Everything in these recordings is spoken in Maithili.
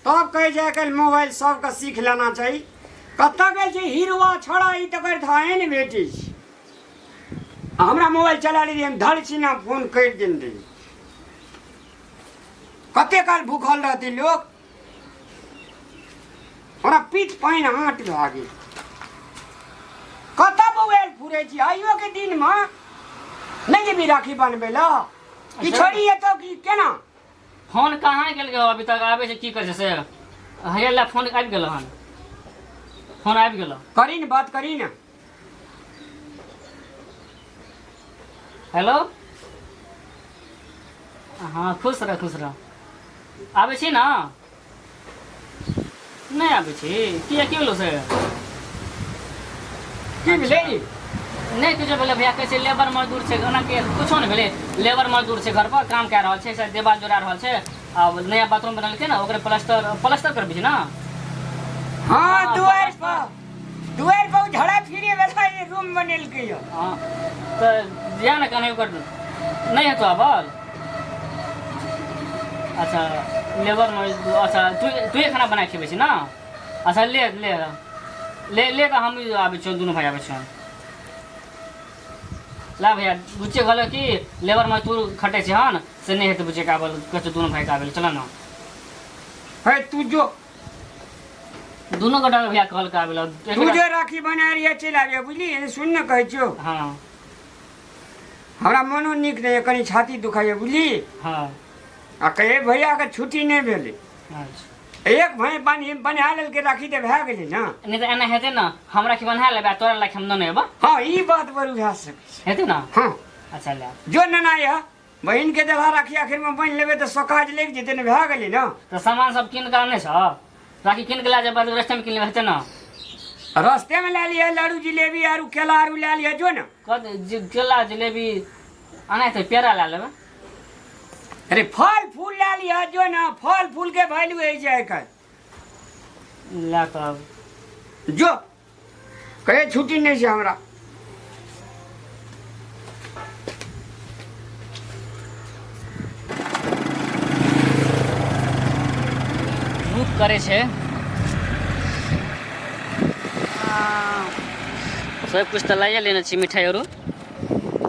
तब कहै छै आइ काल्हि मोबाइल सबके सीख लेना चाही। कतऽ गेल छै हिरवा छोड़ा, ई तकर थाहे नहि भेटै छै। आ हमरा मोबाइल चला लेलियै, हम धर छिना फोन करि देने रहियै। कते काल भूखल रहतै लोक? हमरा पीठ पानि आँट भए गेल। कतऽ बौआयल फुरै छी आइयो के दिनमे? नहि जेबही राखी बनबै लए कि छोड़ी एतौ कि केना? फोन कहाँ गेल गो? अभी तक आबै छै, की करै छै से? हैया ला, फोन आबि गेल हन, फोन आबि गेल। करी ने बात, करी ने। हेलो, हाँ, खुश रह, खुश रह। आबै छी ने? नहि आबै छी? किया, की भेलो से? की भेलै? नहि किछो भेलै भैया। कहै छै लेबर मजदूर छै, ओना के कुछो नहि भेलै। लेबर मजदूर छै, घर पर काम कए रहल छै, शायद देवाल जोड़ा रहल छै। आब नया बाथरूम बनेलकै ने, ओकरे प्लास्टर प्लास्टर करबै छै ने। हाँ, दुआरि पर, दुआरि पर झड़ा फिरे वाला ई रूम बनेलकै यऽ। हाँ, तऽ जा ने कहीं, ओकर नहि हेतौ आबल। अच्छा, लेबर मजदूर। अच्छा, तू तू खाना बना खेबै छी ने? अच्छा, ले ले ले ले, तऽ हम आबै छियौ, दुनू भाइ आबै छियौ। ला भैया, बुच्चे कहलक कि लेबर मजदूर खटै छै हन, से नहि हेतै बुच्चे के आबल। कहै छै दुनू भाइके आबै लए, चल ने। हे, तू जो। दुनू गोटा भैया कहलक आबै लए। तू जो, राखी बना रही, चलि आबियै, बुझली? सुन ने, कहै छियौ। हाँ। हमरा मनो नीक नहि यऽ, कनि छाती दुखाइए, बुझली? हाँ। आ कहे भैयाके छुट्टी नहि भेलै। अच्छा। एक भाई बान्हि बन्हा लेलकै राखी तऽ भए गेलै ने। नहि तऽ एना हेतै ने, हम राखी बन्हा लेबै आ तोरा राखी हम नहि एबऽ। हँ, ई बात बरू भए सकै छै। हेतै ने? हँ। अच्छा, ले। जो नेना यऽ, बहिनके देलहा राखी आखिरमे बान्हि लेबै तऽ सोकाज लागि जेतै ने, भए गेलै ने। तऽ सामान सब कीन कऽ आनै छऽ? राखी कीन कऽ लए जेबै, रस्तेमे कीन लेबै, हेतै ने? रस्तेमे लए लिअ, लड्डू जिलेबी आरू केला आरू लए लिअ, जो ने। कह केला जिलेबी आनै तऽ पेड़ा लए लेबै। अरे, फल फूल लए लिअ, जो ने, फल फूल के वैल्यू होइ छै आइ काल्हि। लए कऽ जो, कहे छुट्टी नहि छै हमरा। धूप करै छै, सब कुछ तऽ लाइए लेने छी, मिठाई आरो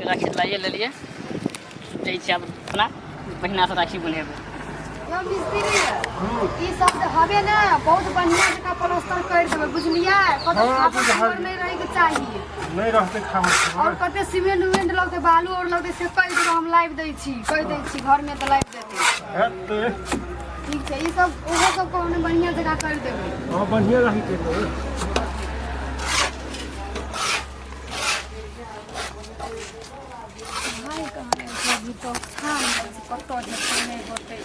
राखी तऽ लाइए लेलियै। जाइ छी आब अपना बहिनासँ राखी बनेबै। यौ मिस्त्री, ई सब जे हवे ने, बहुत बढ़िया जकाँ प्लास्टर कर देबै, बुझलियै? कतौ खापर खुपर नहि रहैके चाही। नहि रहतै खावर खुवर। और कते सीमेंट उमेंट लगतै, बालू और लगतै, से कहि देबै, हम लाबि दै छी। कहि दै छी घरमे तऽ लाबि देतै। हेतै। ठीक छै, ई सब ओहो सब कहने बढ़िया जकाँ कर देबै। हँ, बढ़िया रही देबै। भाय कहाँ रहै छै अभी तक? थाह नहि छै कतऽ जेतै, नहि होतै।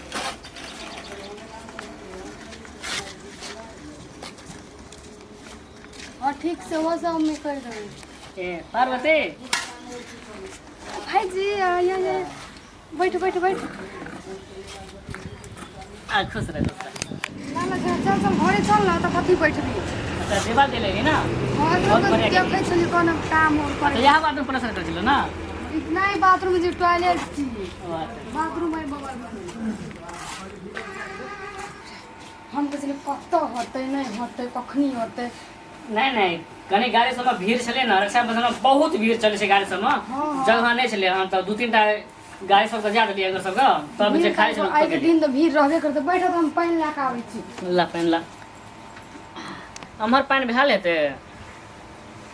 और ठीक से ओहो सब मम्मी कर देबै। ए पार्वती। भाईजी, आइए, आइए, बैठ बैठ बैठ। आ, खुश रह, खुश रह। ना ना, चल चल चल, घरे चल ना, तऽ कथी बैठबी? अच्छा, सेवा देले रही ना? हाँ। बहुत बढ़िया। देखै छलियै कोन काम और तऽ करै। इएह बात में प्रश्न करै छलहुँ ने। नहीं, बाथरूम जे टॉयलेट छी। ओ, अच्छा। बाथरूम है बगल में। हम कहै छलियै कतऽ होतै, नहि होतै, कखनी होतै। नहि नहि, कनि गाड़ी सबमे भीड़ छलै ने, रक्षाबंधन मे बहुत भीड़ चलै छै गाड़ी सबमे। हाँ। जगह नहि छलै हन, तऽ दू तीन टा गाड़ी सबके जा देलियै एकर सबके, तब जे खाली छलै। आइके दिन तऽ भीड़ रहबे करतै। बैठो तऽ हम पानि लए कऽ आबै छी। ला, पानि ला। एम्हर पानि भेल हेतै?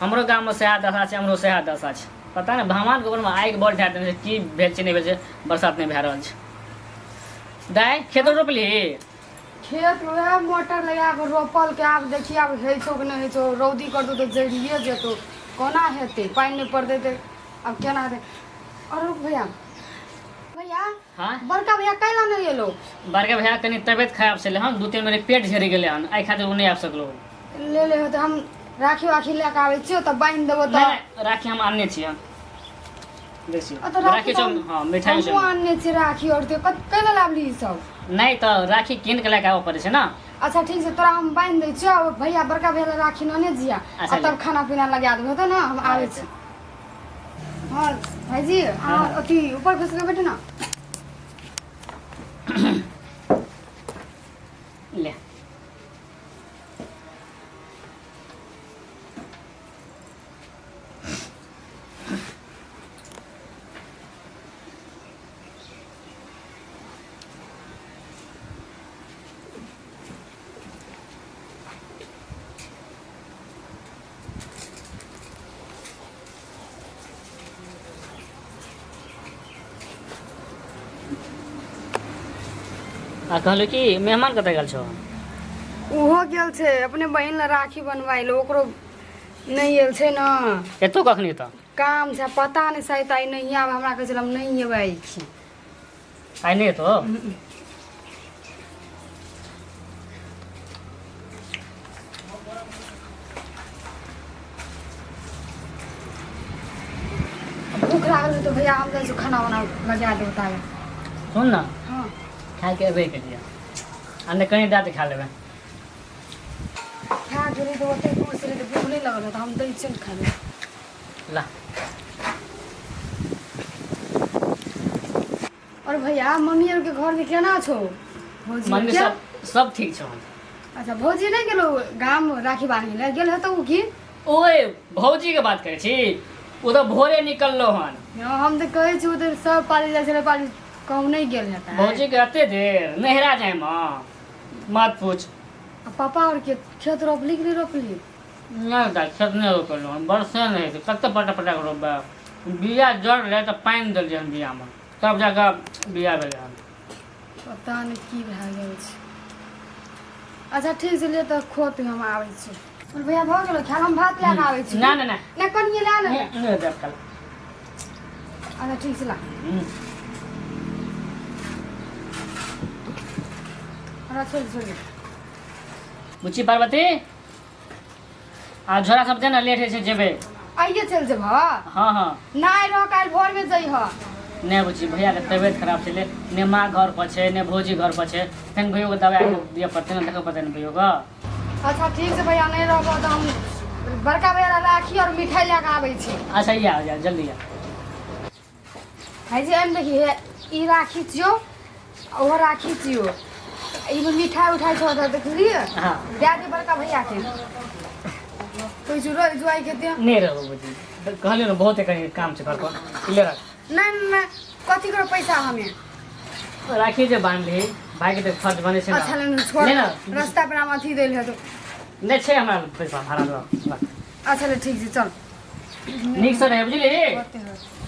हमरो गाममे सएह दशा छै, हमरो सएह दशा छै। पता नहि भगवान गोबरमे आगि बड़ धए देने छै, की भेल छै, नहि भेल छै, बरसात नहि भए रहल छै। दाइ, खेत रोपली? खेत वएह मोटर लगा कऽ रोपल के, आब देखिए आब होइ छौ कि नहि होइ छौ। रौदी करतौ तऽ जरिए जेतौ। कोना हेतै? पानि नहि पड़तै तऽ आब केना हेतै? और रुक भैया, भैया। हाँ। बड़का भैया कैला नहि एलो? बड़का भैया कनि तबियत खराब छलै हन, 2-3 महीने पेट झड़ि गेलै हन, एहि खातिर ओ नहि आबि सकलो। ले ले, तऽ हम राखी वाखी लए कऽ आबै छियौ तऽ बान्हि देबो तऽ। नहि नहि, राखी हम आनने छियै, देखियौ। आ तऽ राखी तऽ छौ। हँ, मिठाई छौ। हमहूँ आनने छियै राखी। आओर तऽ कैला लाबली ई सब? नहि तऽ राखी कीन के लए कऽ आबऽ पड़ै छै ने। अच्छा, ठीक छै, तोरा हम बान्हि दै छियौ। भैया, बड़का भैया लए राखी नने जिया। अच्छा, आ तब खाना पीना लगा देबो तऽ ने, हम आबै छी। हाँ भाईजी, अहाँ अथी ऊपर घुसि कऽ बैठू ने। ले। आ कहलहुँ कि मेहमान कतऽ गेल छौ? ओहो गेल छै अपने बहिन लए राखी बनवाइ लए, ओकरो नहि आयल छै ने। एतौ कखनी तऽ? काम छै, पता नहि, शायद आइ नहि आब। हमरा कहै छलै हम नहि एबै आइ छी। आइ नहि एतौ? भूख लागल है तो भैया हम जाइ छी खाना उना लगा देब ताबे। सुन ने। हाँ। खाके एबे केलियै आ नहि कहीं दए दे, खा लेबै। खा गेली तऽ ओते दूर से तऽ भूख नहि लगल है तऽ हम दै छियै ने खाय लए। ला। और भैया मम्मी आरके घरमे केना छौ भौजी? मम्मी के? सब सब ठीक छौ। अच्छा, भौजी नहि गेलो गाम राखी बान्हि लए? गेल हेतौ की? ओए भौजी के बात करै छी, ओ तऽ भोरे निकललो हन। हँ, हम तऽ कहै छी उधर सब पाली जाइ छलै, पाली कहूँ नहि गेल हेतै। भौजी के एते देर नहिरा जायमे मत पूछ। आ पापा आरके खेत रोपली कि नहि रोपली? नहि दाइ, खेत नहि रोपलहुँ हन, बरसे नहि होइ छै, कते पटा पटा कऽ रोपबै? बिया जड़ रहै तऽ पानि देलियै हन बियामे, तब जाकऽ बिया भेलै हन। पता नहि की भए गेल छै। अच्छा ठीक छै, ले तऽ खो तू, हम आबै छी। बोल भैया, भऽ गेलो खायल? हम भात लए कऽ आबै छी। ना ना ना। नहि, कनिए लए ले। नहि नहि देब काल्हि। अच्छा ठीक छै, ला। हमरा छोड़ि छोड़ि। बुच्ची पार्वती, आ झोरा सब दे ने, लेट होइ छै, जेबै। आइए चलि जेबह? हँ हँ। नहि रह, काल्हि भोरमे जइह। नहि बुच्ची, भैयाके तबियत खराब छलै, ने माँ घर पर छै ने भौजी घर पर छै। फेर भैयोके दबाइ दिअ पड़तै ने, देखऽ पड़तै ने भैयोके। अच्छा ठीक छै भैया, नहि रहबह तऽ हम बड़का भैया लए राखी आओर मिठाइ लए कऽ आबै छी। अच्छा, आ जा, जल्दी आ। है जे एहिमे देखी, हे ई राखी छियौ, ओहो राखी छियौ, एहिमे मिठाइ उठाइ छौ, तऽ देखलियै? हाँ। दए दे बड़का भैयाके, कोइ जुड़ो जुआइके दे। नहि रहबो बुच्ची, कहलियै ने बहुते कनि काम छै घर पर, ले रख। नहि नहि नहि, कथी करो पैसा हमे? राखी जे बान्हली, भाइके तऽ फर्ज बनै छै ने। अच्छा ले, छोड़। ले ने। रास्ता पर हम अथी देल हेतौ। नहि छै हमरा पैसा, भाड़ा दऽ। अच्छा ले, ठीक छै, चल। नीकसँ रहै, बुझली? होते होते।